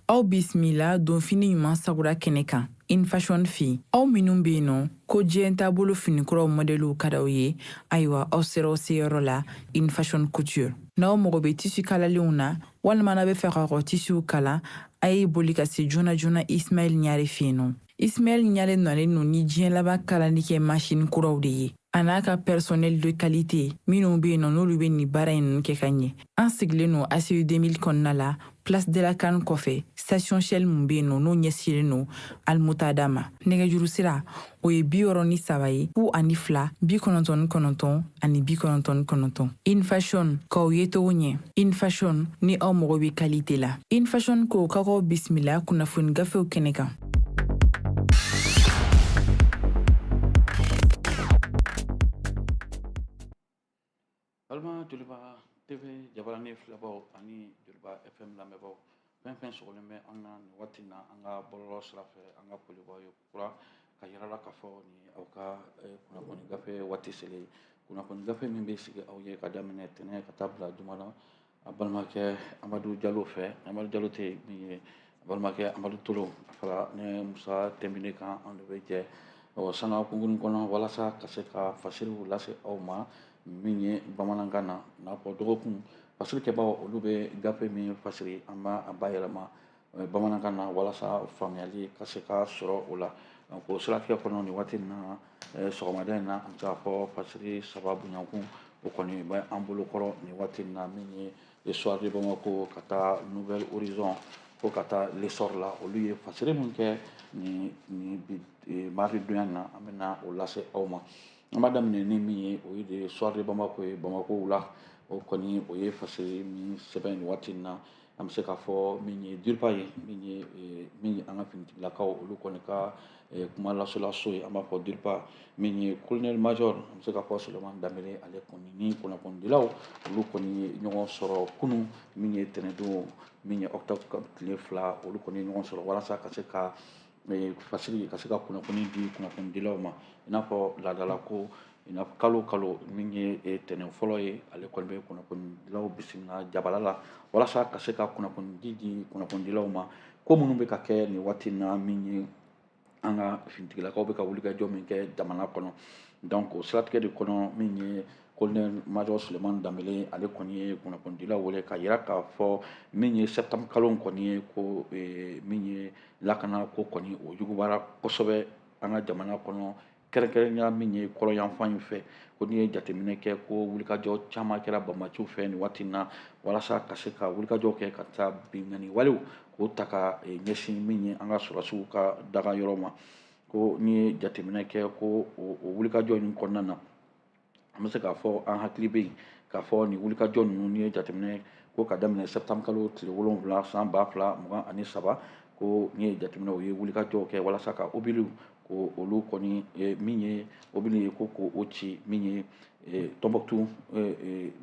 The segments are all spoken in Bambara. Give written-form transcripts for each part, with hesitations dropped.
Aw bisimila donfini ɲuman sagura kɛnɛ kan Infashion fɛ yen. Aw minnu bɛ yen nɔ ko diɲɛ taabolo finikuraw mɔdɛliw ka d'aw ye, ayiwa aw sera aw seyɔrɔ la Infashion Couture. N'aw mago bɛ tisi kalalenw na walima n'aw bɛ fɛ k'aw ka tisiw kala, a ye boli ka se joona joona Ismaɛl Ɲare fɛ yen nɔ. Ismaɛl Ɲare nalen don ni diɲɛ laban kalali kɛ masini kuraw de ye, a n'a ka personnel de qualité minnu bɛ yen nɔ n'olu bɛ nin baara in ninnu kɛ ka ɲɛ. An sigilen don ACI 2000 kɔnɔna la, place de la CAN kɔfɛ, station Shell mun bɛ yen nɔ n'o ɲɛsinnen don Almutada ma. Nɛgɛjuru sira o ye 63 ye 02 99 ani 99. Infashion k'aw ye cogo ɲɛ. Infashion ni aw mago bɛ qualité la. Infashion ko k'aw bisimila kunnafoni gafew kɛnɛ kan. Balima Joliba TV jabarani filɛbaw ani Joliba FM lamɛnbaaw, fɛn fɛn sɔgɔlen bɛ an na nin waati na an ka bɔlɔlɔ sira fɛ, an ka foli b'aw ye kura ka yira la k'a fɔ ni aw ka kunnafoni gafe waati selen, kunnafoni gafe min bɛ sigi aw ye ka daminɛ tɛnɛn ka taa bila juma la, a balimakɛ Amadu Jalo fɛ. Amadu Jalo tɛ min ye, a balimakɛ Amadu Tolo a fara ne Musa Tɛnbine kan, an de bɛ jɛ sanga kunkurun kɔnɔ walasa ka se ka fasiriw lase aw ma min ye bamanankan na. N'a fɔ dɔgɔkun fasirikɛbaw olu bɛ gafe min fasiri, an b'a bayɛlɛma bamanankan na walasa faamuyali ka se ka sɔrɔ o la. Donc o siratigɛ kɔnɔ nin waati in na, sɔgɔmada in na, an bɛ se k'a fɔ fasiri saba bonyankun o kɔni bɛ an bolo kɔrɔ nin waati in na, min ye Le Soir de Bamako ka taa Nouvel Horizon fo ka taa L'Essor la. Olu ye fasiri min kɛ nin bi mardi donya in na, an bɛna o lase aw ma. An b'a daminɛ ni min ye, o ye de Soir de Bamako ye. Bamako wula o kɔni o ye fasiri min sɛbɛn nin waati in na, an bɛ se k'a fɔ min ye DIRPA ye, min ye an ka finitigilakaw olu kɔni ka kuma laselaso ye, an b'a fɔ DIRPA, min ye colonel major, an bɛ se k'a fɔ Sulemani Danbele, ale kɔni ni kunnafonidilaw olu kɔni ye ɲɔgɔn sɔrɔ kunun, min ye tɛnɛndon, min ye octobre tile 2, olu kɔni ye ɲɔgɔn sɔrɔ walasa ka se ka fasiri, ka se ka kunnafoni di kunnafonidilaw ma. I n'a fɔ laadala ko, i n'a fɔ kalo kalo min ye tɛnɛn fɔlɔ ye, ale kɔni bɛ kunnafonidilaw bisimila jabala la walasa ka se ka kunnafoni di kunnafonidilaw ma, ko minnu bɛ ka kɛ nin waati in na, min ye an ka finitigilakaw bɛ ka wulikajɔ min kɛ jamana kɔnɔ. Donc o siratigɛ de kɔnɔ, min ye colonel major Sulemani Danbele, ale kɔni ye kunnafonidilaw wele ka yira k'a fɔ min ye septembre kalo kɔni ye, ko min ye lakana ko kɔni o jugubara kosɛbɛ an ka jamana kɔnɔ, kɛrɛnkɛrɛnnenya min ye kɔrɔyanfan in fɛ. Ko n'i ye jateminɛ kɛ, ko wulikajɔ caman kɛra banbaanciw fɛ nin waati in na walasa ka se ka wulikajɔ kɛ ka taa binkanni walew k'o ta ka ɲɛsin min ye an ka sɔrɔdasiw ka daga yɔrɔ ma. Ko n'i ye jateminɛ kɛ, ko o wulikajɔ in kɔnɔna na, an bɛ se k'a fɔ an hakili bɛ yen k'a fɔ nin wulikajɔ ninnu, n'i ye jateminɛ ko ka daminɛ septembre kalo tile 7 san 2023, ko n'i ye jateminɛ, o ye wulikajɔw kɛ walasa ka obiliw ko olu kɔni min ye obili ye, ko k'o ci min ye Tɔnbɔkutu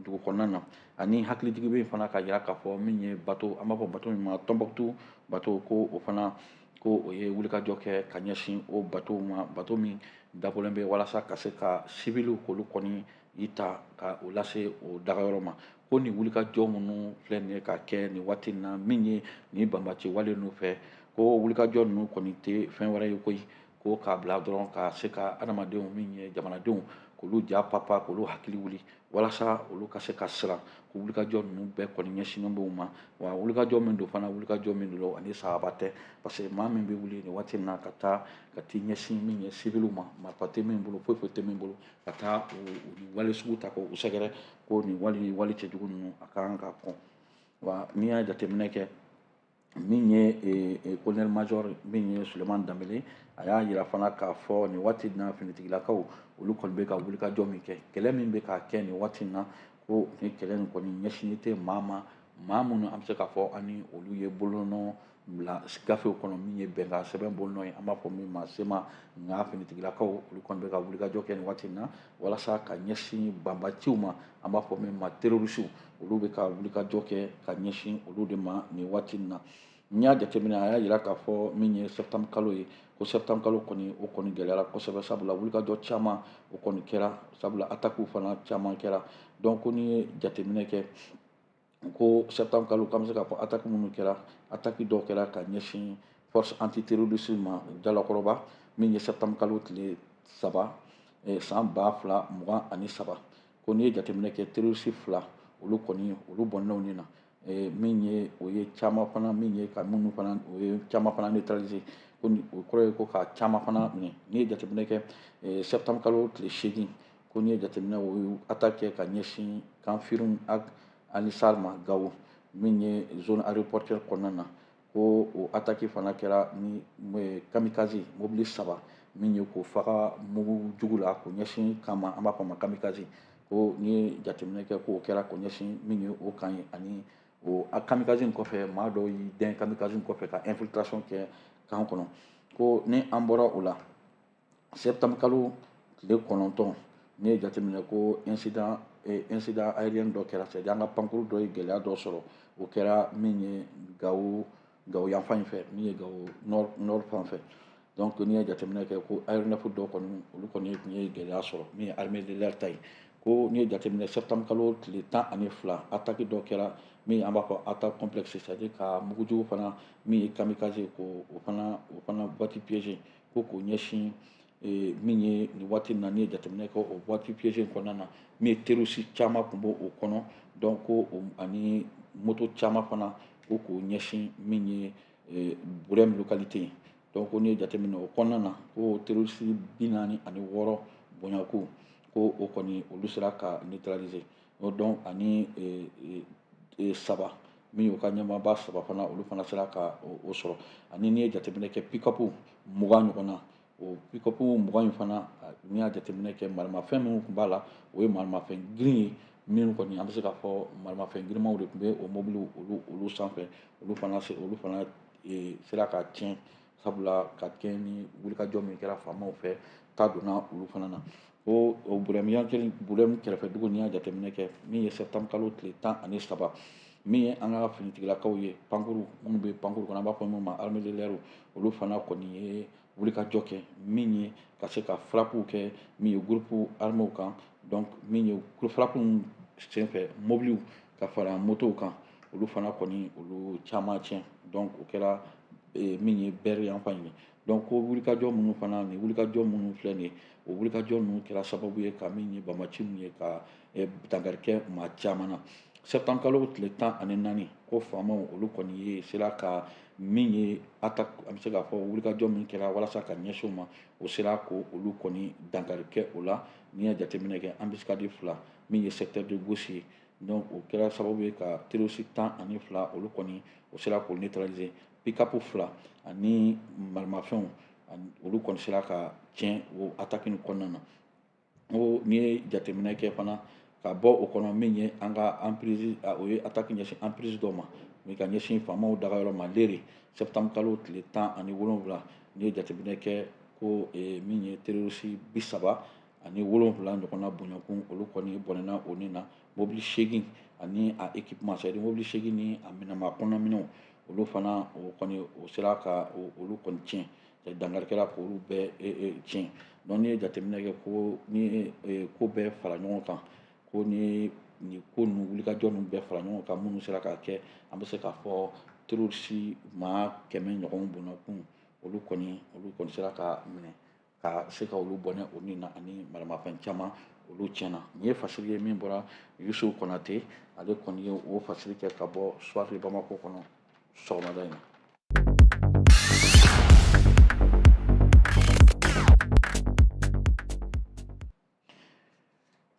dugu kɔnɔna na. Ani hakilijigi bɛ yen fana ka yira k'a fɔ min ye bato, an b'a fɔ bato min ma Tɔnbɔkutu bato, ko o fana ko o ye wulikajɔ kɛ ka ɲɛsin o batow ma, bato min dabɔlen bɛ walasa ka se ka sibiliw k'olu kɔni i ta ka o lase o dagayɔrɔ ma. Ko nin wulikajɔ minnu filɛ nin ye ka kɛ nin waati in na, min ye nin banbaanci wale ninnu fɛ, ko wulikajɔ ninnu kɔni tɛ fɛn wɛrɛ ye koyi, ko k'a bila dɔrɔn ka se ka adamadenw, min ye jamanadenw, k'olu ja papa, k'olu hakili wuli walasa olu ka se ka siran. Ko wulikajɔ ninnu bɛɛ kɔni ɲɛsinnen b'o ma. Wa wulikajɔ min don fana, wulikajɔ min don ani sahaba tɛ, parce que maa min bɛ wuli nin waati in na ka taa ka t'i ɲɛsin min ye sibiliw ma, marifa tɛ min bolo, foyi foyi tɛ min bolo, ka taa o nin wale sugu ta k'o sɛgɛrɛ, ko nin wale cɛjugu ninnu a ka kan ka kɔn. Wa n'i y'a jateminɛ kɛ, min ye colonel major min ye Sulemani Danbele, a y'a yira fana k'a fɔ nin waati in na finitigilakaw olu kɔni bɛ ka wulikajɔ min kɛ, kɛlɛ min bɛ ka kɛ nin waati in na, ko ni kɛlɛ in kɔni ɲɛsinnen tɛ maa ma, maa minnu an bɛ se k'a fɔ an ni olu ye bolonɔ bila gafew kɔnɔ, min ye bɛnkan sɛbɛn bolonɔ ye, an b'a fɔ min ma CMA. Nka finitigilakaw olu kɔni bɛ ka wulikajɔ kɛ nin waati in na walasa ka ɲɛsin banbaanciw ma, an b'a fɔ min ma terrorisiw, olu bɛ ka wulikajɔ kɛ ka ɲɛsin olu de ma nin waati in na. N'i y'a jateminɛ, a y'a yira k'a fɔ min ye septembre kalo ye, ko septembre kalo kɔni o kɔni gɛlɛyara kosɛbɛ, sabula wulikajɔ caman o kɔni kɛra, sabula attaques fana caman kɛra. Donc ko n'i ye jateminɛ kɛ, Ko septembre kalo, k'an bɛ se k'a fɔ attaque minnu kɛra, attaque dɔw kɛra ka ɲɛsin force antiterroriste ma Jalakɔrɔba, min ye septembre kalo tile 3 san 2023. Ko n'i ye jateminɛ kɛ, terroriste 2 olu kɔni olu bɔnnaw ni na, min ye o ye caman fana, min ye ka minnu fana o ye caman fana neutraliser. Ko o kɔrɔ ye ko ka caman fana minɛ. N'i ye jateminɛ kɛ, septembre kalo tile 8, ko n'i ye jateminɛ, o ye attaque kɛ ka ɲɛsin camp Firhoun Ag Anisar ma Gawo, min ye zone aéroportuaire kɔnɔna na. Ko o attaque fana kɛra ni kamikaze mobili 3 min ye k'o faga mugu jugu la k'o ɲɛsin kama, an b'a fɔ a ma kamikaze. Ko n'i ye jateminɛ kɛ, k'o kɛra k'o ɲɛsin min ye o kan ye. Ani o kamikaze in kɔfɛ, maa dɔw y'i dɛn kamikaze in kɔfɛ ka infiltration kɛ kan kɔnɔ. Ko ni an bɔra o la, septembre kalo tile 9, n'i ye jateminɛ, ko incident aérien dɔ kɛra, c'est à dire an ka pankuru dɔ ye gɛlɛya dɔ sɔrɔ. O kɛra min ye Gawo yanfan in fɛ, min ye Gawo nord fan fɛ. Donc n'i ye jateminɛ kɛ, ko aéronef dɔw kɔni olu kɔni tun ye gɛlɛya sɔrɔ, min ye armée de l'air ta ye. Ko n'i ye jateminɛ, septembre kalo tile 12, attaque dɔ kɛra, min an b'a fɔ attaque complexe, c'est à dire ka mugujugu fana min ye kamikaze, ko o fana boîte piégée, ko k'o ɲɛsin min ye nin waati in na. N'i ye jateminɛ kɛ, o boîte piégée in kɔnɔna na, min ye terroriste caman tun b'o o kɔnɔ. Donc ko ani moto caman fana, ko k'o ɲɛsin min ye Burem localité ye. Donc n'i ye jateminɛ o kɔnɔna na, ko terroriste 46 bonyako, ko o kɔni olu sera ka neutraliser. Donc ani 3, min y'u ka ɲɛmaaba 3 fana, olu fana sera ka o sɔrɔ. Ani n'i ye jateminɛ kɛ, pick-up 20 ɲɔgɔn na, o pick-up 20 in fana, n'i y'a jateminɛ kɛ, maramafɛn minnu tun b'a la, o ye maramafɛn girin ye, minnu kɔni an bɛ se k'a fɔ maramafɛn girinmanw de tun bɛ o mobiliw olu sanfɛ. Olu fana sera ka tiɲɛ, sabula ka kɛ ni wulikajɔ min kɛra faamaw fɛ, ta donna olu fana na. Ko o Burɛmu kɛrɛfɛ dugu, n'i y'a jateminɛ kɛ, min ye septembre kalo tile 13, min ye an ka finitigilakaw ye, pankuru minnu bɛ pankuru kɔnɔ, an b'a fɔ min ma armée de l'air, olu fana kɔni ye wulikajɔ kɛ, min ye ka se ka frappe kɛ min ye groupe arméw kan. Donc min ye frappe senfɛ, mobiliw ka fara motow kan, olu fana kɔni olu caman tiɲɛ. Donc o kɛra min ye bɛri yan fan ye. Donc ko wulikajɔ minnu fana, nin wulikajɔ minnu filɛ nin ye, o wulikajɔ ninnu kɛra sababu ye ka min ye bamaci min ye ka dankari kɛ maa caman na. Septembre kalo tile 14, ko faamaw olu kɔni ye sera ka min ye attaque, an bɛ se k'a fɔ wulikajɔ min kɛra walasa ka ɲɛsin o ma, o sera ko olu kɔni dankari kɛ o la. N'i ye jateminɛ kɛ, embuscade 2, min ye secteur de Gossi ye. Donc o kɛra sababu ye ka terroriste 12 olu kɔni o sera k'o neutraliser. Pick-up 2 ani maramafɛnw, olu kɔni sera ka tiɲɛ o attaque nin kɔnɔna na. O n'i ye jateminɛ kɛ fana, ka bɔ o kɔnɔ, min ye an ka emprise, o ye attaque ɲɛsin emprise dɔ ma, min ka ɲɛsin faamaw dagayɔrɔ ma Lere, septembre kalo tile 17. N'i ye jateminɛ kɛ, ko min ye terroriste 37 ɲɔgɔnna bonyakun, olu kɔni bɔnɛna o ni na. Mobili 8 ani a équipement, c'est à dire mobili 8 ni a minɛma kɔnɔminɛnw, olu fana o kɔni o sera ka olu kɔni tiɲɛ, dankari kɛra k'olu bɛɛ tiɲɛ. Donc n'i ye jateminɛ kɛ, ko ni ye ko bɛɛ fara ɲɔgɔn kan, ko ni nin ko ninnu wulikajɔ ninnu bɛɛ fara ɲɔgɔn kan minnu sera ka kɛ, an bɛ se k'a fɔ terroriste maa 100 ɲɔgɔn bonnakun, olu kɔni sera ka minɛ ka se ka olu bɔnɛ o ni na, ani maramafɛn caman olu tiɲɛna. Nin ye fasiri ye min bɔra Yusufu Konate, ale kɔni ye o fasiri kɛ ka bɔ Soir de Bamako kɔnɔ sɔgɔmada in na.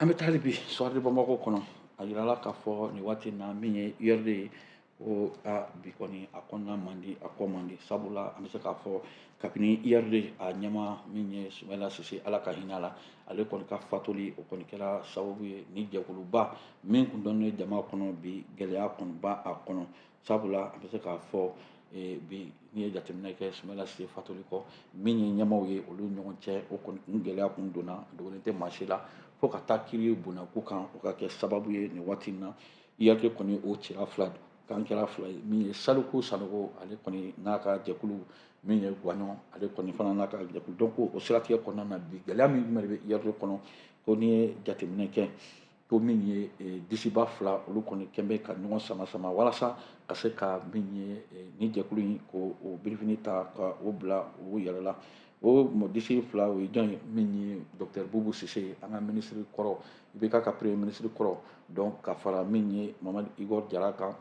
An bɛ taa hali bi Soir de Bamako kɔnɔ. A yirala k'a fɔ nin waati in na, min ye URD ye, ko a bi kɔni a kɔnɔna man di, a kɔ man di, sabula an bɛ se k'a fɔ kabini URD a ɲɛma min ye Sumayila Sise, Ala ka hinɛ a la, ale kɔni ka fatuli, o kɔni kɛra sababu ye ni jɛkuluba min kun dɔnnen jama kɔnɔ, bi gɛlɛya kɔni ba a kɔnɔ, sabula an bɛ se k'a fɔ bi n'i ye jateminɛ kɛ, Sumayila Sise fatuli kɔ, min ye ɲɛmaw ye olu ɲɔgɔn cɛ, o kɔni kun gɛlɛya kun donna, dogolen tɛ maa si la, fo ka taa kiiri bonya ko kan. O ka kɛ sababu ye nin waati in na, URD kɔni o cira fila kan, kɛra fila ye. Min ye Saliku Sanogo, ale kɔni n'a ka jɛkulu, min ye Guwaɲɔn, ale kɔni fana n'a ka jɛkulu. Donc o siratigɛ kɔnɔna na, bi gɛlɛya min jumɛn de bɛ URD kɔnɔ? Ko n'i ye jateminɛ kɛ Ko min ye disiba fila olu kɔni kɛn bɛ ka ɲɔgɔn sama sama walasa ka se ka min ye ni jɛkulu in ko o birifini ta ka o bila o yɛrɛ la. O disi fila o ye jɔn ye? Min ye docteur Boubou Cissé ye, an ka ministre kɔrɔ, IBK ka premier ministre kɔrɔ, donc ka fara min ye Mamadu Igor Jara kan,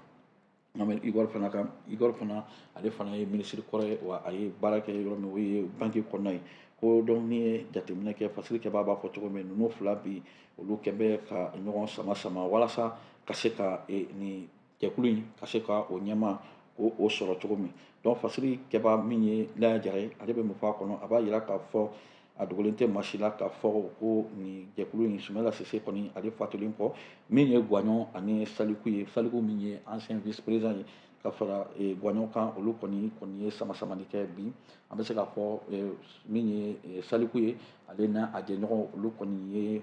Mamadu Igor fana kan. Igor fana, ale fana ye ministre kɔrɔ ye, wa a ye baara kɛ yɔrɔ min, o ye banque kɔnɔna ye. Ko donc n'i ye jateminɛ kɛ, fasiri kɛbaa b'a fɔ cogo min, ninnu fila bi olu kɛn bɛ ka ɲɔgɔn sama sama walasa ka se ka nin jɛkulu in ka se ka o ɲɛma ko o sɔrɔ cogo min. Donc fasiri kɛbaa min ye Laya Jara ye, ale bɛ mun fɔ a kɔnɔ? A b'a yira k'a fɔ a dogolen tɛ maa si la k'a fɔ ko nin jɛkulu in, Soumaïla Cissé kɔni ale fatulen kɔ, min ye Guagnon ani Saliku ye, Saliku min ye ancien vice président ye, ka fara Guagnon kan, olu kɔni ye sama samali kɛ bi. An bɛ se k'a fɔ min ye Saliku ye, ale n'a a jɛɲɔgɔn, olu kɔni ye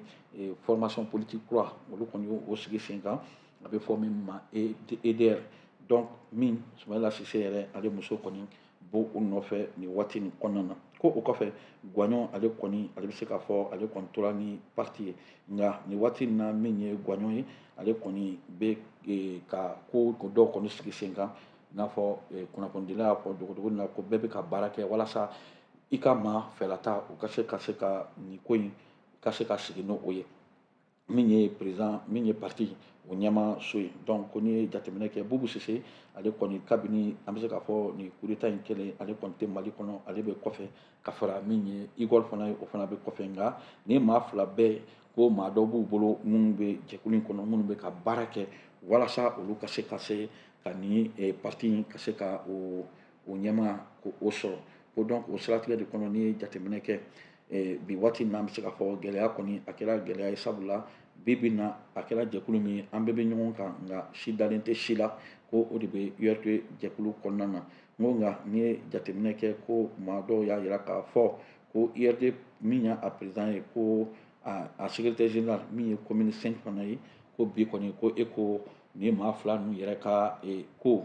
formation politique kura, olu kɔni y'o sigi sen kan, a bɛ fɔ min ma EDR. Donc min Soumaïla Cissé yɛrɛ, ale muso kɔni b'o o nɔfɛ nin waati nin kɔnɔna na. Ko o kɔfɛ, Guagnon ale kɔni, ale bɛ se k'a fɔ ale kɔni tora ni parti ye, nka nin waati in na, min ye Guagnon ye, ale kɔni bɛ ka ko dɔw kɔni sigi sen kan, i n'a fɔ kunnafonidila y'a fɔ dogodogo na ko bɛɛ bɛ ka baara kɛ walasa i ka maa fɛlata o ka se ka nin ko in ka se ka sigi n'o ye, min ye président, min ye parti o ɲɛmaa so ye. Donc ko n'i ye jateminɛ kɛ, Boubou Cissé ale kɔni, kabini an bɛ se k'a fɔ nin coup d'état in kɛlen, ale kɔni tɛ Mali kɔnɔ, ale bɛ kɔfɛ, ka fara min ye Igor fana ye, o fana bɛ kɔfɛ. Nka ni maa fila bɛɛ ko maa dɔw b'u bolo minnu bɛ jɛkulu in kɔnɔ, minnu bɛ ka baara kɛ walasa olu ka se ka nin parti in ka se ka o ɲɛmaa ko o sɔrɔ. Ko donc o siratigɛ de kɔnɔ, n'i ye jateminɛ kɛ bi waati in na, an bɛ se k'a fɔ gɛlɛya kɔni a kɛra gɛlɛya ye, sabula bi bi in na a kɛra jɛkulu min ye, an bɛɛ bɛ ɲɔgɔn kan, nka si dalen tɛ si la, ko o de bɛ URD jɛkulu kɔnɔna na. N ko nka n'i ye jateminɛ kɛ, ko maa dɔw y'a jira k'a fɔ ko URD min y'a président ye, ko a secrétaire général min ye commune 5 fana ye, ko bi kɔni ko e ko nin maa fila ninnu yɛrɛ ka ko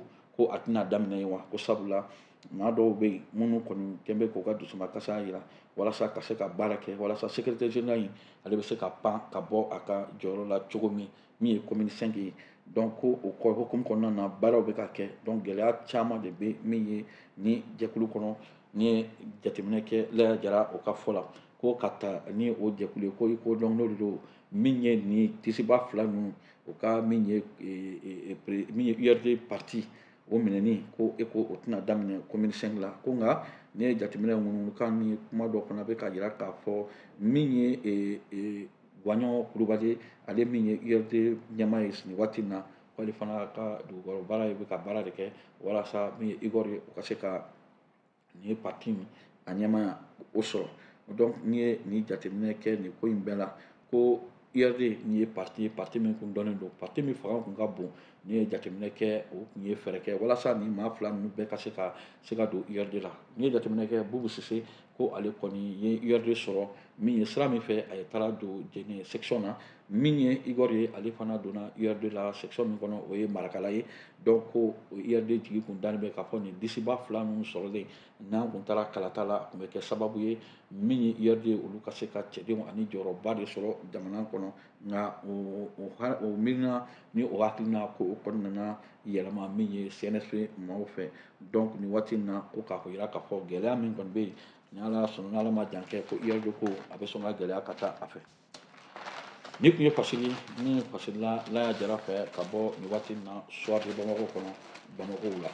a tɛna daminɛ ye wa, ko sabula maa dɔw bɛ yen minnu kɔni kɛn bɛ k'u ka dusumakasa jira walasa ka se ka baara kɛ, walasa secrétaire général in ale bɛ se ka pan ka bɔ a ka jɔyɔrɔ la cogo min, min ye commune 5 ye. Donc ko o kɔ hukumu kɔnɔna na, baaraw bɛ ka kɛ. Donc gɛlɛya caman de bɛ min ye ni jɛkulu kɔnɔ. N'i ye jateminɛ kɛ Laya Jara o ka fɔ la, ko ka taa ni o jɛkulu ye, ko i ko donc n'o de don, min ye ni tisiba fila ninnu o ka min ye URD parti o minɛni, ko e ko o tɛna daminɛ commune 5 la. Ko nka n'i ye jateminɛ ŋunuŋunukan ni kuma dɔ fana bɛ ka jira k'a fɔ min ye Guagnon Kulubali, ale min ye URD ɲɛmaa ye nin waati in na, k'ale fana ka dugukɔrɔ baara ye, bɛ ka baara de kɛ walasa min ye Igor ye, o ka se ka nin parti in a ɲɛmaaya o sɔrɔ. Donc n'i ye nin jateminɛ kɛ nin ko in bɛɛ la, ko URD nin ye parti ye, parti min kun dɔnnen don, parti min fanga kun ka bon, n'i ye jateminɛ kɛ, o kun ye fɛɛrɛ kɛ walasa nin maa fila ninnu bɛɛ ka se ka don URD la. N'i ye jateminɛ kɛ, Boubou Cissé ko ale kɔni ye URD sɔrɔ min ye sira min fɛ, a ye taara don Jɛnɛ section na. Min ye Igor ye, ale fana donna URD la section min kɔnɔ, o ye Marakala ye. Donc ko URD jigi kun dalen bɛ k'a fɔ nin disiba fila ninnu sɔrɔlen, n'an kun taara kalata la, a kun bɛ kɛ sababu ye min ye URD olu ka se ka cɛdenw ani jɔyɔrɔba de sɔrɔ jamana kɔnɔ. Nka o miirina ni o hakilina ko o kɔni nana yɛlɛma min ye CNSP maaw fɛ. Donc nin waati in na, ko k'a jira k'a fɔ gɛlɛya min kɔni bɛ yen, ni Ala sɔnna, n'Ala ma jan kɛ, ko URD ko a bɛ sɔn ka gɛlɛya ka taa a fɛ. Ni tun ye fasiri ni fasirila Laya Jara fɛ ka bɔ nin waati in na Soir de Bamako kɔnɔ, Bamako la.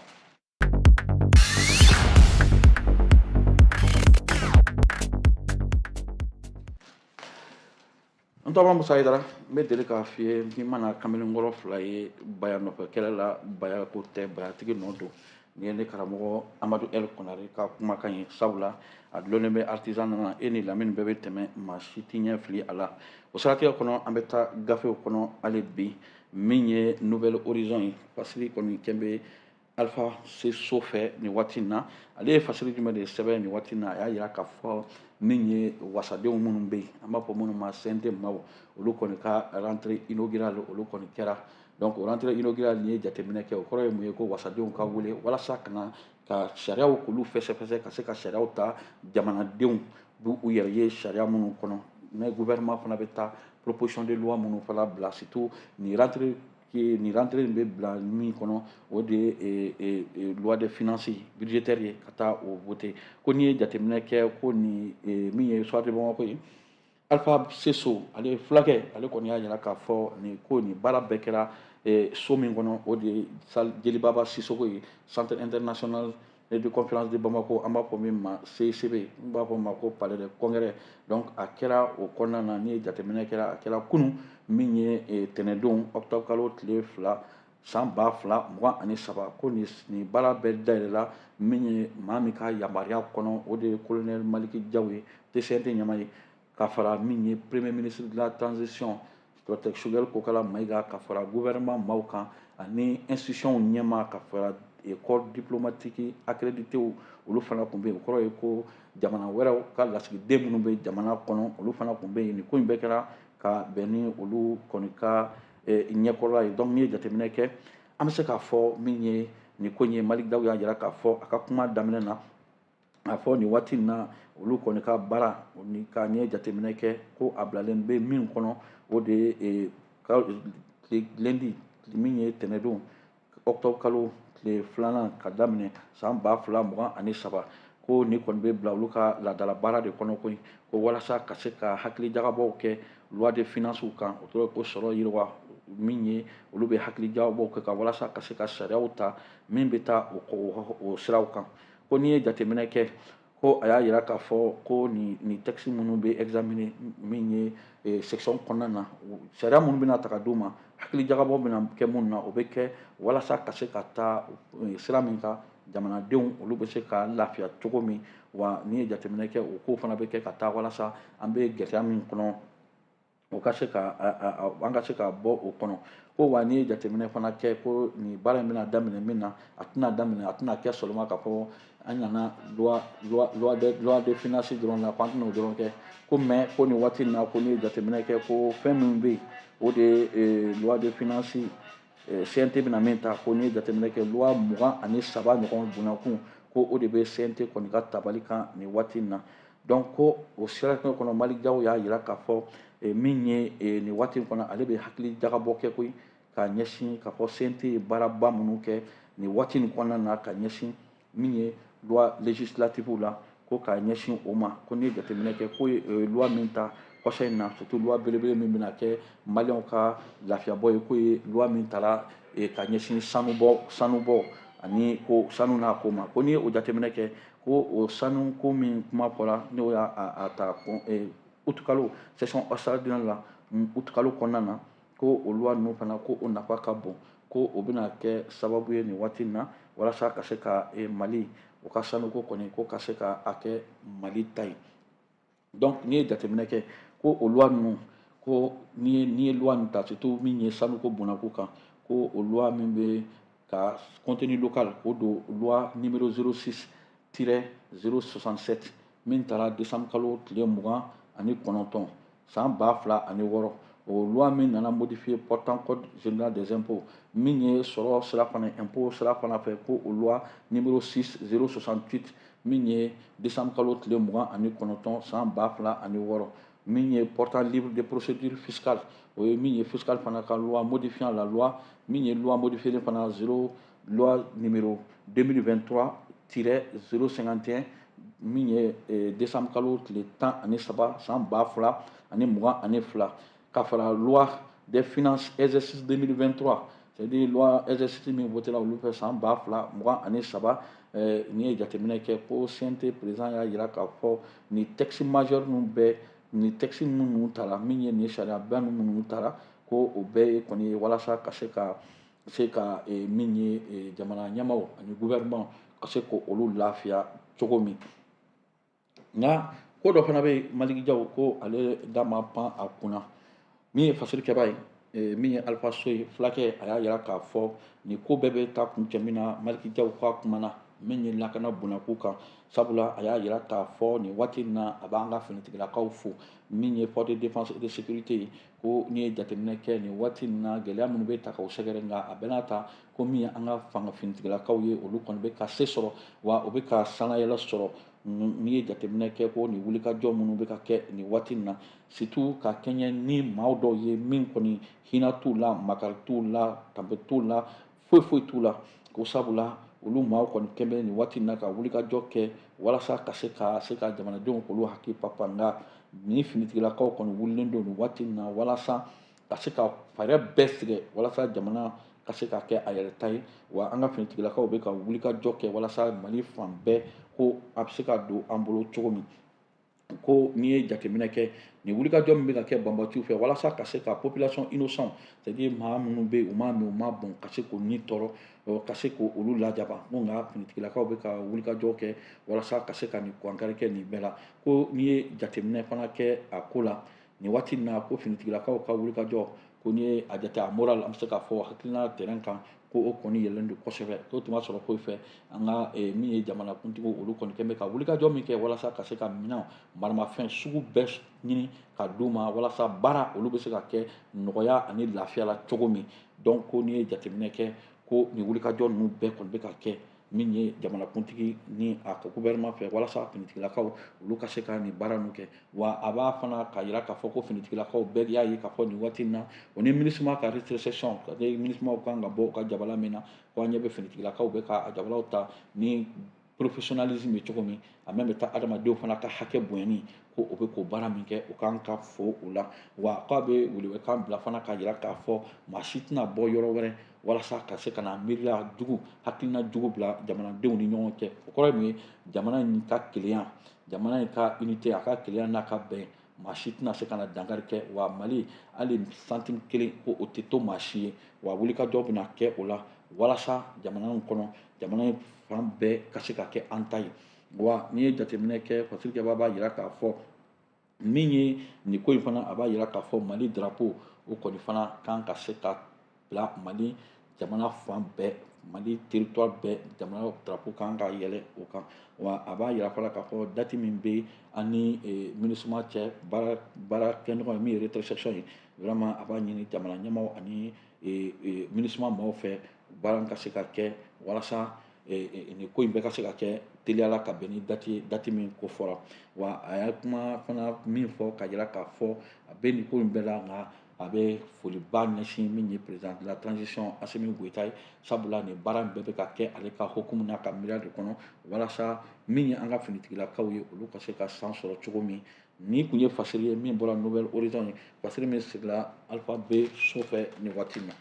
N tɔgɔ Musa Hayidara, n bɛ deli k'a f'i ye n'i mana kamalenkɔrɔ fila ye baya nɔfɛ kɛlɛ la, baya ko tɛ, bayatigi nɔ don. Nin ye ne karamɔgɔ Amadu El Konare ka kumakan ye, sabula a dulonnen bɛ artisan na, e ni lamini bɛɛ bɛ tɛmɛ, maa si t'i ɲɛ fili a la. O siratigɛ kɔnɔ, an bɛ taa gafew kɔnɔ hali bi, min ye Nouvel Horizon ye, fasiri kɔni kɛn bɛ Alpha C so fɛ nin waati in na. Ale ye fasiri jumɛn de sɛbɛn nin waati in na? A y'a jira k'a fɔ min ye wasadenw minnu bɛ yen, an b'a fɔ minnu ma CNT maaw, olu kɔni ka rentrée inaugurale olu kɔni kɛra. Donc o rentrée inaugurale nin ye jateminɛ kɛ, o kɔrɔ ye mun ye? Ko wasadenw ka wele walasa ka na ka sariyaw k'olu fɛsɛfɛsɛ, ka se ka sariyaw ta jamanadenw b'u yɛrɛ ye sariya minnu kɔnɔ, ne gouvernement fana bɛ taa proposition de loi minnu fana bila, surtout nin rentrée in bɛ bila min kɔnɔ, o de ye loi de finance budgétaire ye, ka taa o voter. Ko n'i ye jateminɛ kɛ, ko nin min ye Soir de Bamako ye, Alpha Seso, ale ye fulakɛ, ale kɔni y'a jira k'a fɔ nin ko nin baara bɛɛ kɛra so min kɔnɔ, o de ye salle Jelibaba Sisoko ye, Centre international de conférence de Bamako, an b'a fɔ min ma CICB, n b'a fɔ ma ko Palais de Congrès. Donc a kɛra o kɔnɔna na. N'i ye jateminɛ kɛra, a kɛra kunun min ye tɛnɛndon, octobre kalo tile 2, san 2023. Ko nin baara bɛɛ dayɛlɛla min ye, maa min ka yamaruya kɔnɔ, o de ye colonel Maliki Jaw ye, TCRT ɲɛmaa ye, ka fara min ye premier ministre de la transition, docteur Choguel Kokala Maïga, ka fara gouvernement maaw kan ani institution ɲɛmaa, ka fara corps diplomatique accrédité, olu fana tun bɛ yen. O kɔrɔ ye ko jamana wɛrɛw ka lasigiden minnu bɛ jamana kɔnɔ, olu fana tun bɛ yen. Nin ko in bɛɛ kɛra ka bɛn ni olu kɔni ka ɲɛkɔrɔla ye. Donc n'i ye jateminɛ kɛ, an bɛ se k'a fɔ min ye nin ko in ye, Malick Daw y'a jira k'a fɔ a ka kuma daminɛ na, a fɔ nin waati in na, olu kɔni ka baara ni ka n'i ye jateminɛ kɛ, ko a bilalen bɛ min kɔnɔ, o de ye lundi min ye tɛnɛdon, octobre kalo tile 2 ka daminɛ san 2023, ko nin kɔni bɛ bila olu ka laadala baara de kɔnɔ koyi, ko walasa ka se ka hakili jagabɔw kɛ loi de finances kan. O tɔgɔ ye ko sɔrɔ yiriwa, min ye olu bɛ hakili jagabɔw kɛ ka walasa ka se ka sariyaw ta min bɛ taa o siraw kan. Ko n'i ye jateminɛ kɛ, ko a y'a jira k'a fɔ ko nin texte minnu bɛ examiner min ye section kɔnɔna na, sariya minnu bɛna ta ka d'u ma, hakili jagabɔ bɛna kɛ minnu na, o bɛ kɛ walasa ka se ka taa sira min kan, jamanadenw olu bɛ se ka lafiya cogo min. Wa n'i ye jateminɛ kɛ, o kow fana bɛ kɛ ka taa walasa an bɛ gɛlɛya min kɔnɔ, o ka se ka an ka se ka bɔ o kɔnɔ. Ko wa n'i ye jateminɛ fana kɛ, ko nin baara in bɛna daminɛ min na, a tɛna daminɛ, a tɛna kɛ seulement k'a fɔ an nana loi de finance dɔrɔn la, ko an tɛna o dɔrɔn kɛ. Ko mais ko nin waati in na, ko n'i ye jateminɛ kɛ, ko fɛn min bɛ yen, o de ye loi de finance CNT bɛna min ta. Ko n'i ye jateminɛ kɛ, loi 23 ɲɔgɔn bonyakun, ko o de bɛ CNT kɔni ka tabali kan nin waati in na. Donc ko o siratigɛ kɔnɔ, Malick Diaw y'a jira k'a fɔ min ye nin waati in kɔnɔ, ale bɛ hakili jagabɔ kɛ koyi, ka ɲɛsin k'a fɔ CNT ye baaraba minnu kɛ nin waati in kɔnɔna na, ka ɲɛsin min ye loi législative la, ko ka ɲɛsin o ma. Ko n'i ye jateminɛ kɛ, ko ye loi min ta kɔsa in na, surtout loi belebele min bɛna kɛ maliyɛnw ka lafiyabɔ ye, ko ye loi min tara ka ɲɛsin sanubɔ ani ko sanu n'a ko ma. Ko n'i ye o jateminɛ kɛ, ko o sanu ko min kuma fɔra, n'o y'a a ta août kalo session extraordinaire la, août kalo kɔnɔna na, ko o loi ninnu fana, ko o nafa ka bon, ko o bɛna kɛ sababu ye nin waati in na walasa ka se ka Mali o ka sanuko kɔni, ko ka se ka a kɛ Mali ta ye. Donc n'i ye jateminɛ kɛ, ko o loi ninnu, ko n'i ye loi nin ta, surtout min ye sanuko bonnako kan, ko o loi min bɛ ka contenu local, k'o don loi numéro 06-067 min taara décembre kalo tile 29, san 2006, o loi min nana modifier portant code général des impôts, min ye sɔrɔ sira fana, impôt sira fana fɛ, ko o loi numéro 6 068 min ye décembre kalo tile 29, san 2006, min ye portant livre de procédure fiscale, o ye min ye fiscal fana ka loi modifiant la loi, min ye loi modifiée fana 0 loi numéro 2023-051 min ye décembre kalo tile 13, san 2022, ka fara loi des finances exercice 2023, c'est-à-dire loi exercice min voté la olu fɛ san 2023. N'i ye jateminɛ kɛ, ko CNT président y'a jira k'a fɔ nin texte majeur ninnu bɛɛ, nin texte minnu tara, min ye nin sariyaba minnu tara, ko o bɛɛ ye kɔni ye walasa ka se ka min ye jamana ɲɛmaaw ani gouvernement ka se k'olu lafiya cogo min. Nka ko dɔ fana bɛ yen, Malick Diaw ko ale da ma pan a kunna, min ye fasirikɛba ye, min ye Alpha So ye, fulakɛ, a y'a jira k'a fɔ nin ko bɛɛ bɛ taa kuncɛ min na. Malick Diaw k'a kumana min ye lakana bonnako kan, sabula a y'a jira k'a fɔ nin waati in na, a b'an ka finitigilakaw fo, min ye force de défense et de sécurité ye. Ko n'i ye jateminɛ kɛ nin waati in na, gɛlɛya minnu bɛ ta k'o sɛgɛrɛ, nka a bɛɛ n'a ta, ko min ye an ka fanga finitigilakaw ye, olu kɔni bɛ ka se sɔrɔ, wa o bɛ ka sanayɛlɛ sɔrɔ. N'i ye jateminɛ kɛ ko nin wulikajɔ minnu bɛ ka kɛ nin waati in na, surtout ka kɛɲɛ ni maaw dɔw ye min kɔni hinɛ t'u la, makari t'u la, danbe t'u la, foyi foyi t'u la, ko sabula olu maaw kɔni kɛn bɛ nin waati in na ka wulikajɔ kɛ walasa ka se ka jamanadenw k'olu hakili papa. Nka ni finitigilakaw kɔni wulilen don nin waati in na walasa ka se ka fɛɛrɛ bɛɛ tigɛ walasa jamana ka se ka kɛ a yɛrɛ ta ye. Wa an ka finitigilakaw bɛ ka wulikajɔ kɛ walasa Mali fan bɛɛ ko a bɛ se ka don an bolo cogo min. Ko n'i ye jateminɛ kɛ nin wulikajɔ min bɛ ka kɛ banbatiw fɛ walasa ka se ka population innocent, c'est à dire maa minnu bɛ yen u m'a min u m'a bɔn, ka se k'o ni tɔɔrɔ, ka se k'olu lajaba. Ko nka finitigilakaw bɛ ka wulikajɔ kɛ walasa ka se ka nin kankari kɛ nin bɛɛ la. Ko n'i ye jateminɛ fana kɛ a ko la nin waati in na, ko finitigilakaw ka wulikajɔ, ko n'i ye a jate a moral, an bɛ se k'a fɔ hakilina terrain kan, ko o kɔni yɛlɛlen don kosɛbɛ. K'o tun b'a sɔrɔ foyi fɛ an ka min ye jamanakuntigiw, olu kɔni kɛn bɛ ka wulikajɔ min kɛ walasa ka se ka minɛn maramafɛn sugu bɛɛ ɲini ka d'u ma walasa baara olu bɛ se ka kɛ nɔgɔya ani lafiya la cogo min. Donc ko n'i ye jateminɛ kɛ ko nin wulikajɔ ninnu bɛɛ kɔni bɛ ka kɛ min ye jamanakuntigi ni a ka gouvernement fɛ walasa finitigilakaw olu ka se ka nin baara ninnu kɛ. Wa a b'a fana ka yira k'a fɔ ko finitigilakaw bɛɛ y'a ye k'a fɔ nin waati in na o ni MINUSMA ka rétrocession, MINUSMA kan ka bɔ u ka jabala min na, ko an ɲɛ bɛ finitigilakaw bɛ ka a jabalaw ta ni professionnalisme ye cogo min, a mɛn bɛ taa adamadenw fana ka hakɛ bonyani, ko o bɛ k'o baara min kɛ o kan ka fo o la. Wa k'a bɛ welewekan bila fana k'a yira k'a fɔ maa si tɛna bɔ yɔrɔ wɛrɛ walasa ka se ka na miiriya jugu, hakilina jugu bila jamanadenw ni ɲɔgɔn cɛ. O kɔrɔ ye mun ye? Jamana in ka kelenya, jamana in ka unité, a ka kelenya n'a ka bɛn, maa si tɛna se ka na dankari kɛ. Wa Mali hali centime kelen ko o tɛ to maa si ye. Wa wulikajɔ bɛna kɛ o la walasa jamana in kɔnɔ, jamana in fan bɛɛ ka se ka kɛ an ta ye. Wa n'i ye jateminɛ kɛ, fasirikɛba b'a yira k'a fɔ min ye nin ko in fana, a b'a yira k'a fɔ Mali drapeau o kɔni fana kan ka se ka bila Mali jamana fan bɛɛ, Mali territoire bɛɛ, jamana drapeau kan ka yɛlɛ o kan. Wa a b'a yira fana k'a fɔ date min bɛ ani MINUSMA cɛ baara kɛɲɔgɔn ye min ye rétrocession ye, vraiment a b'a ɲini jamana ɲɛmaaw ani MINUSMA maaw fɛ baara ka se ka kɛ walasa nin ko in bɛɛ ka se ka kɛ teliya la ka bɛn ni date ye, date min ko fɔra. Wa a y'a kuma fana min fɔ ka yira k'a fɔ a bɛ nin ko in bɛɛ la, nka a bɛ foliba ɲɛsin min ye président de la transition Assimi Goïta ye, sabula nin baara in bɛɛ bɛ ka kɛ ale ka hokumu n'a ka miiriya de kɔnɔ walasa min ye an ka finitigilakaw ye olu ka se ka san sɔrɔ cogo min. Nin kun ye fasiri ye min bɔra Nouvel Horizon ye, fasiri min sigila Alpha B so fɛ nin waati in na.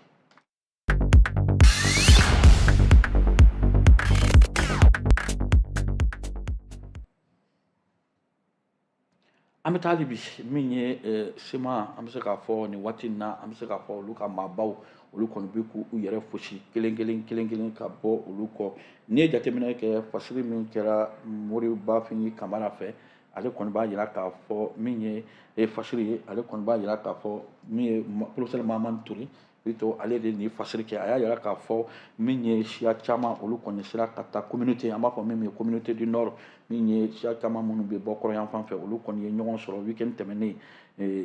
An bɛ taa hali bi min ye CMA, an bɛ se k'a fɔ nin waati in na, an bɛ se k'a fɔ olu ka maabaw olu kɔni bɛ k'u yɛrɛ fosi kelen kelen kelen kelen ka bɔ olu kɔ. N'i ye jateminɛ kɛ fasiri min kɛra Mori Bafin Kamara fɛ, ale kɔni b'a yira k'a fɔ min ye fasiri ye, ale kɔni b'a yira k'a fɔ min ye professeur Mahamani Ture plutôt, ale de nin fasiri kɛ. A y'a yira k'a fɔ min ye siya caman olu kɔni sera ka taa communauté, an b'a fɔ min ye communauté du nord, min ye siya caman minnu bɛ bɔ kɔrɔyan fan fɛ, olu kɔni ye ɲɔgɔn sɔrɔ week-end tɛmɛnen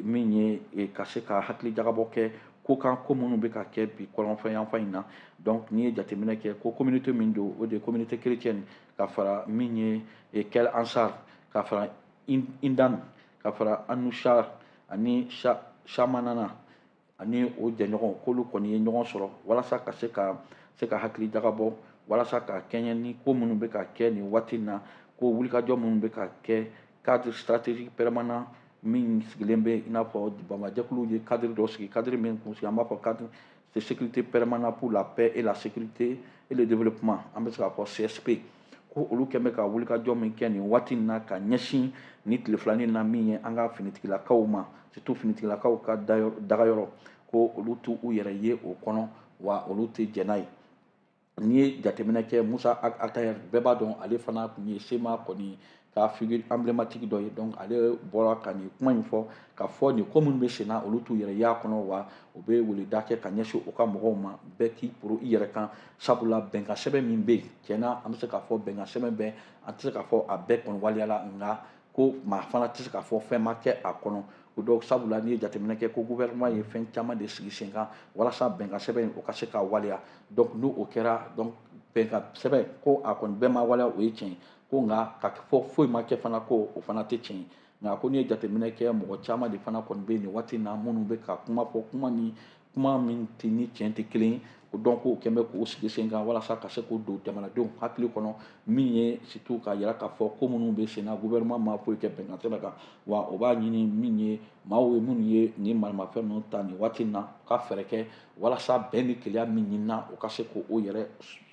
min ye ka se ka hakili jagabɔ kɛ ko kan ko minnu bɛ ka kɛ bi kɔrɔnfɛ yanfan in na. Donc n'i ye jateminɛ kɛ ko communauté min don, o de ye communauté chrétienne ka fara min ye Kel Ansar, ka fara Indan, ka fara Anouchar ani Chamanana ani o jɛɲɔgɔn, k'olu kɔni ye ɲɔgɔn sɔrɔ walasa ka se ka hakili jagabɔ walasa ka kɛɲɛ ni ko minnu bɛ ka kɛ nin waati in na, ko wulikajɔ minnu bɛ ka kɛ cadre stratégique permanent min sigilen bɛ i n'a fɔ banbajɛkuluw ye cadre dɔ sigi, cadre min kun sigi an b'a fɔ cadre de sécurité permanent pour la paix et la sécurité et le développement, an bɛ se k'a fɔ CSP, ko olu kɛn bɛ ka wulikajɔ min kɛ nin waati in na ka ɲɛsin ni tile filanin na min ye an ka finitigilakaw ma, surtout finitigilakaw ka dagayɔrɔ, ko olu t'u yɛrɛ ye o kɔnɔ, wa olu tɛ jɛn n'a ye. N'i ye jateminɛ kɛ Musa Atayer, bɛɛ b'a dɔn ale fana tun ye CMA kɔni ka figure emblématique dɔ ye. Donc ale bɔra ka nin kuma in fɔ k'a fɔ nin ko minnu bɛ sen na olu t'u yɛrɛ y'a kɔnɔ, wa u bɛ weleda kɛ ka ɲɛsin u ka mɔgɔw ma, bɛɛ k'i poro i yɛrɛ kan, sabula bɛnkan sɛbɛn min bɛ yen tiɲɛna an bɛ se k'a fɔ bɛnkan sɛbɛn bɛɛ, an tɛ se k'a fɔ a bɛɛ kɔni waleyala, nka ko maa fana tɛ se k'a fɔ fɛn ma kɛ a kɔnɔ. O dɔw sabula n'i ye jateminɛ kɛ ko gouvernement ye fɛn caman de sigi sen kan walasa bɛnkan sɛbɛn in o ka se ka waleya. Donc n'o o kɛra, donc Bɛnkan sɛbɛn ko a kɔni bɛɛ ma waleya, o ye tiɲɛ ye, ko nka ka fɔ foyi ma kɛ fana, ko o fana tɛ tiɲɛ ye. Nka ko n'i ye jateminɛ kɛ, mɔgɔ caman de fana kɔni bɛ yen nin waati in na minnu bɛ ka kuma fɔ, kuma ni kuma min tɛ ni tiɲɛ tɛ kelen ye. O donc o kɛn bɛ k'o sigi sen kan walasa ka se k'o don jamanadenw hakili kɔnɔ, min ye surtout k'a yira k'a fɔ ko minnu bɛ sen na, gouvernement ma foyi kɛ bɛnkan sɛbɛn kan. Wa o b'a ɲini min ye maaw ye minnu ye nin maramafɛn ninnu ta nin waati in na, ka fɛɛrɛ kɛ walasa bɛn ni kelenya min ɲinina, o ka se k'o yɛrɛ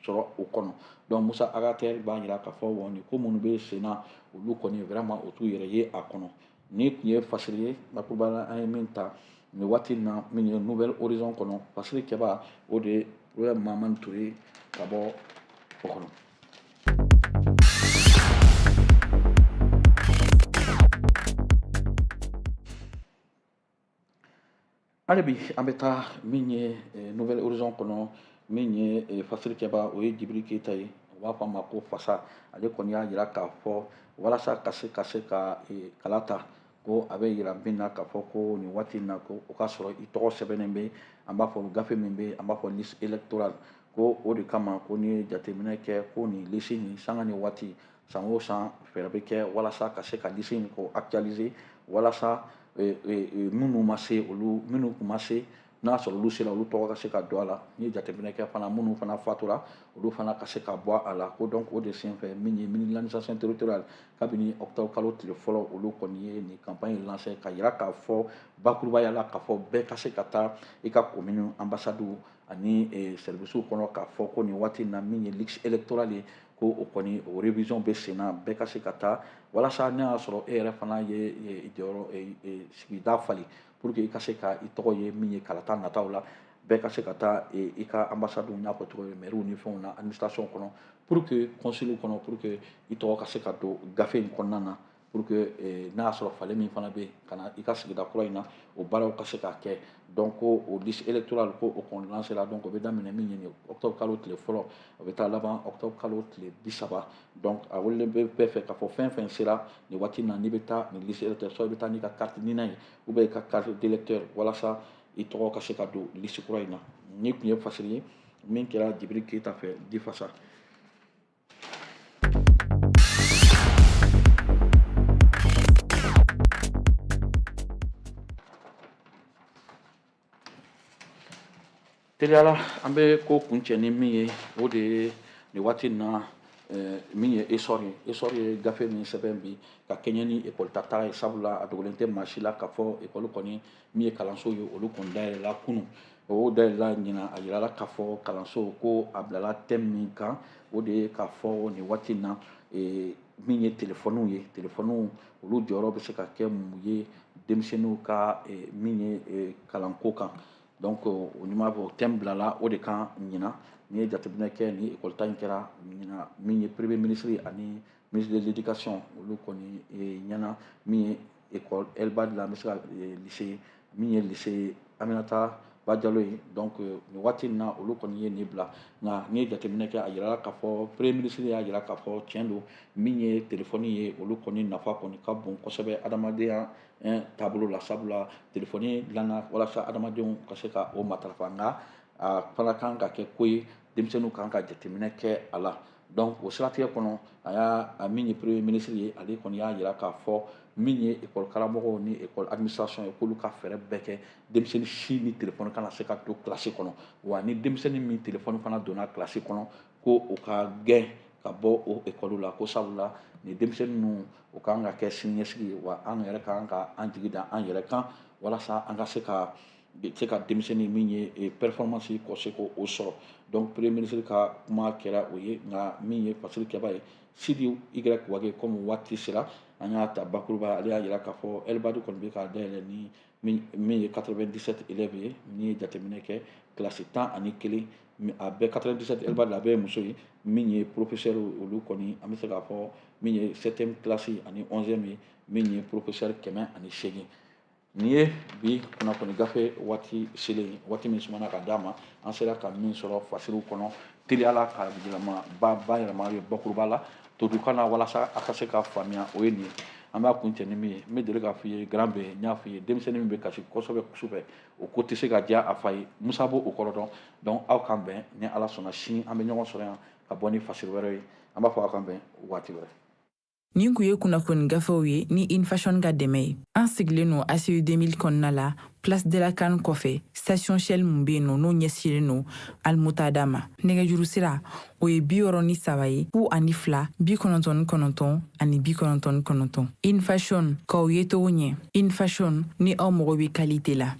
sɔrɔ o kɔnɔ. Donc Musa Ag Acher b'a yira k'a fɔ wa nin ko minnu bɛ sen na, olu kɔni vraiment o t'u yɛrɛ ye a kɔnɔ. Nin tun ye fasiri ye bakuruba la, an ye min ta nin waati in na, min ye Nouvel Horizon kɔnɔ, fasiri kɛba o de ye Mamani Ture ka bɔ o kɔnɔ. Hali bi an bɛ taa min ye Nouvel Horizon kɔnɔ, min ye fasiri kɛba o ye Jibiri Keyita ye, u b'a fɔ a ma ko Fasa. Ale kɔni y'a jira k'a fɔ walasa ka se ka kala ta, ko a bɛ yira min na k'a fɔ ko nin waati in na, ko o ka sɔrɔ i tɔgɔ sɛbɛnnen bɛ, an b'a fɔ gafe min bɛ, an b'a fɔ liste électorale, ko o de kama ko n'i ye jateminɛ kɛ, ko nin liste nin sanga ni waati, san o san fɛɛrɛ bɛ kɛ walasa ka se ka liste in ko actualiser, walasa minnu ma se, olu minnu tun ma se, n'a sɔrɔ olu sera, olu tɔgɔ ka se ka don a la. N'i ye jateminɛ kɛ fana, minnu fana fatura, olu fana ka se ka bɔ a la. Ko donc o de senfɛ, min ye ministre de l'administration territoriale, kabini octobre kalo tile fɔlɔ, olu kɔni ye nin campagne lancé ka yira k'a fɔ bakurubaya la k'a fɔ bɛɛ ka se ka taa i ka commune ambassade ani service kɔnɔ, k'a fɔ ko nin waati in na, min ye liste électorale ye, ko o kɔni o révision bɛ sen na, bɛɛ ka se ka taa walasa n'a y'a sɔrɔ e yɛrɛ fana ye jɔyɔrɔ sigida falen, pour que i ka se ka i tɔgɔ ye min ye kalata nataw la. Bɛɛ ka se ka taa i ka ambassade n'a fɔ cogo ye, mairie ni fɛnw na, administration kɔnɔ, pour que consul kɔnɔ, pour que i tɔgɔ ka se ka don gafe in kɔnɔna na, pour que n'a y'a sɔrɔ falen min fana bɛ yen ka na i ka sigida kura in na, o baaraw ka se ka kɛ. Donc ko o liste électorale, ko o kɔni lancé la. Donc o bɛ daminɛ min ye nin octobre kalo tile fɔlɔ, o bɛ taa laban octobre kalo tile 30. Donc a welelen bɛ bɛɛ fɛ k'a fɔ fɛn fɛn sera nin waati in na, n'i bɛ taa nin liste électorale, soit i bɛ taa n'i ka carte NINA ye ou bien i ka carte d'électeur, walasa i tɔgɔ ka se ka don liste kura in na. Nin tun ye fasiri ye min kɛra Jibiri Keyita fɛ di Fasa. Teliyala an bɛ ko kuncɛ ni min ye, o de ye nin waati in na min ye essor ye. Essor ye gafe min sɛbɛn bi ka kɛɲɛ ni ekɔli ta ye, sabula a dogolen tɛ maa si la k'a fɔ ekɔli kɔni min ye kalanso ye, olu kɔni dayɛlɛla kunun, o dayɛlɛla ɲinan. A yirala k'a fɔ kalanso ko a bilala thème min kan, o de ye k'a fɔ nin waati in na min ye telefɔniw ye, telefɔniw olu jɔyɔrɔ bɛ se ka kɛ mun ye denmisɛnninw ka min ye kalanko kan. Donc o ɲuman fɔ, o thème bilala o de kan ɲinan. N'i ye jateminɛ kɛ, ni ekɔli ta in kɛra ɲinan, min ye premier ministre ani ministre de l'éducation, olu kɔni ɲɛna min ye école Elbad la, an bɛ se ka lycée min ye lycée Aminata Ba Jalo ye. Donc nin waati in na, olu kɔni ye nin bila. Nka n'i ye jateminɛ kɛ, a yirala k'a fɔ premier ministre y'a yira k'a fɔ tiɲɛ don, min ye telefɔni ye, olu kɔni nafa kɔni ka bon kosɛbɛ adamadenya taabolo la, sabula telefɔni dilanna walasa adamadenw ka se ka o matarafa. Nka a fana kan ka kɛ ko ye denmisɛnninw kan ka jateminɛ kɛ a la. Donc o siratigɛ kɔnɔ, a y'a min ye premier ministre ye, ale kɔni y'a yira k'a fɔ min ye école karamɔgɔw ni école administration ye, k'olu ka fɛɛrɛ bɛɛ kɛ denmisɛnnin si ni telefɔni kana se ka don kilasi kɔnɔ. Wa ni denmisɛnnin min telefɔni fana donna kilasi kɔnɔ, ko o ka gɛn ka bɔ o école la, ko sabula nin denmisɛnnin ninnu, o kan ka kɛ siniɲɛsigi ye. Wa an yɛrɛ kan ka an jigi da an yɛrɛ kan walasa an ka se ka denmisɛnnin min ye performance kɔ se k'o sɔrɔ. Donc premier ministre ka kuma kɛra o ye. Nka min ye fasiri kɛba ye Sidi Y Wage, comme waati sera an y'a ta bakuruba, ale y'a yira k'a fɔ Elbadu kɔni bɛ k'a dayɛlɛ ni min ye 97 élèves ye. N'i ye jateminɛ kɛ, kilasi 11, a bɛɛ 97 Elbadu la, a bɛɛ ye muso ye. Min ye professeur, olu kɔni an bɛ se k'a fɔ min ye 7e classe ani 11e ye, min ye professeur 108. Nin ye bi kunnafoni gafe waati selen, waati min sumana ka d'a ma, an sera ka min sɔrɔ fasiriw kɔnɔ teliyala ka yɛlɛma ba yɛlɛma ye bakuruba la todukan na walasa a ka se ka faamuya, o ye nin ye. An An b'a kuncɛ ni min ye, n bɛ deli k'a f'i ye, grand B, n y'a f'i ye, denmisɛnnin min bɛ kasi kosɛbɛ sufɛ, o ko tɛ se ka diya a fa ye. Musa b'o o kɔrɔ dɔn. Donc aw k'an bɛn, ni Ala sɔnna, sini an bɛ ɲɔgɔn sɔrɔ yan ka bɔ ni fasiri wɛrɛ ye. An b'a fɔ aw k'an bɛn waati wɛrɛ. Nin kun ye kunnafoni gafew ye ni Infashion ka dɛmɛ ye. An sigilen don ACI 2000 kɔnɔna la, Place de la CAN kɔfɛ, station Shell mun bɛ yen nɔ, n'o ɲɛsinnen don Almutada ma. Nɛgɛjuru sira, o ye 63 ye, 02 99 ani 99. Infashion, k'aw ye cogo ɲɛ. Infashion, ni aw mago bɛ qualité la.